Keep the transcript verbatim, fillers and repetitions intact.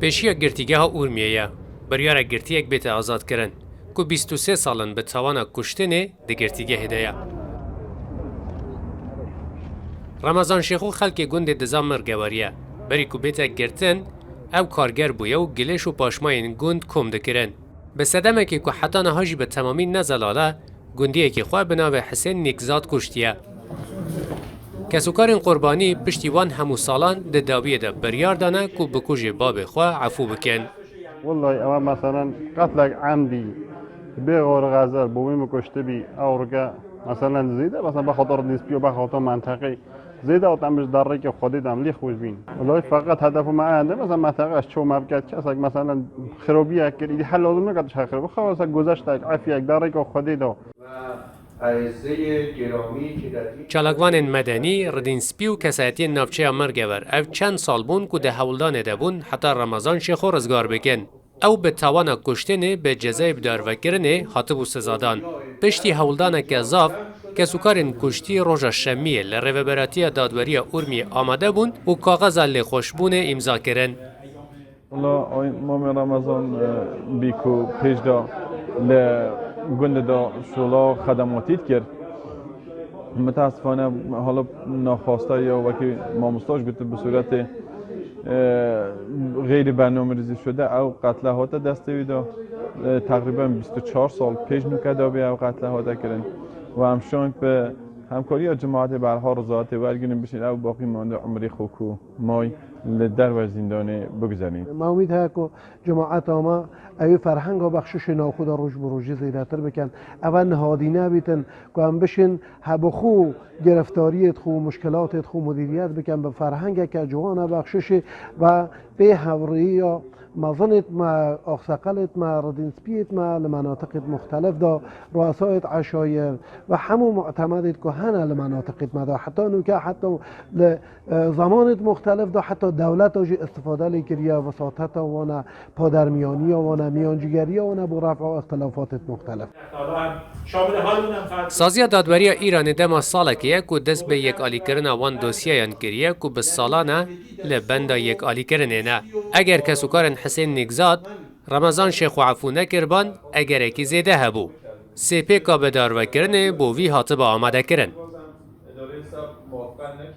Pêşiya girtîgeha Urmiyê ye. Biryara girtiyek bête azadkirin, ku bîst û sê sal in bi tawana kuştinê di girtîgehê de ye. Remezan Şêxo xelkê gundê Dizan Mirgeweriye. Berî ku bête girtin, ew karger bûye û gilêş û paşmayên gund kom dikirin. Bi sedemekê ku heta niha jî bi temamî ne zelal e, gundiyekî xwe bi navê Hisên Nîkzad kuştiye. Kesûkarên qurbanî piştî wan hemû salan di dawiyê de biryar dane ku bikujê babê xwe efû bikin. Wellahî ewa meselen qetlek emdî bê xwe re xezer bo wî min kuştibî, ew rike meselen zêde, meselen bexatir Dînspî û bexatir menteqê zêde û em ji derrêkê Xwedê de em lê xweş bîn. Wellahî feqet hedefê me eyende, meselen menteqe ez ço me biket kesek meselen xirobiyek kir, îdî hel lazim neke tu her xirobî. Xewese guzeştek, efiyek, derrêka Xwedê de. Çalakvanên medenî, Ridîn Spî û kesayetiyên navçeya Mirgever ev çend sal bûn ku di hewldanê de bûn heta Remezan Şêxo rizgar bikin. Ew bi tawana kuştinê bi cezayê bidarvekirinê hatibû sizadan. Piştî hewldaneke zaf, kesûkarên kuştî roja şemiyê li Rêveberatiya Dadweriya Urmiyê amade bûn û kaxeza lêxweşbûnê îmza kirin. Wala ay Mamê Remezan, e, bî ku pêş de li gundê de şola xedematî dikir. Mitesifane hala naxwasta ya wekî mamosta jî gotiye bi sûretê, e, xeyrî bernameyî şude ew qetle hate destê wî de. E, teqrîben bîst û çar sal pêş nûke de bê ew qetle hate kirin. Û em şand bi hemkariya cemaetê bi her hal rizayetê wergirin bişîn ew baqî mande umrê xwe ku may li derve zîndanê biguzerîn. Me umîd heye ku cemaeta me ew ê ferhenga bexşişê nav xwe de roj bi rojî zêdetir bikin. Ev e nihadîne bîtin ku em bişên hebixwe giriftariyê xwe û muşkilatê xwe mudîriyet bikin bi ferhengeke ciwan e bexşişê ve pê hevriya mezinêt me, axseqelêt me, ridînspiyêt me li menatiqêt muxtelif de, ruesayêt eşayir ve hemû mu'temedêt ku hene li menatiqêt me de, heta nûke, heta li, e, zemanêt muxtelif de, heta dewleta jî istifade lê kiriye, visateta wan e, padermiyaniya wan e, miyancîgeriya wan e bo ref'a ixtilafatêt muxtelif. Saziya Dadweriya Îranê dema salekê ye ku dest bi yekalîkirina wan dosyeyan kiriye ku bi salan e li benda yekalîkirinê ne. Eger kesûkarên Hisên Nîkzad, Remezan Şêxo efû nekiriban, egerekî zêde hebû. Sê pêka bidarvekirinê bo vî hatibe amadekirin.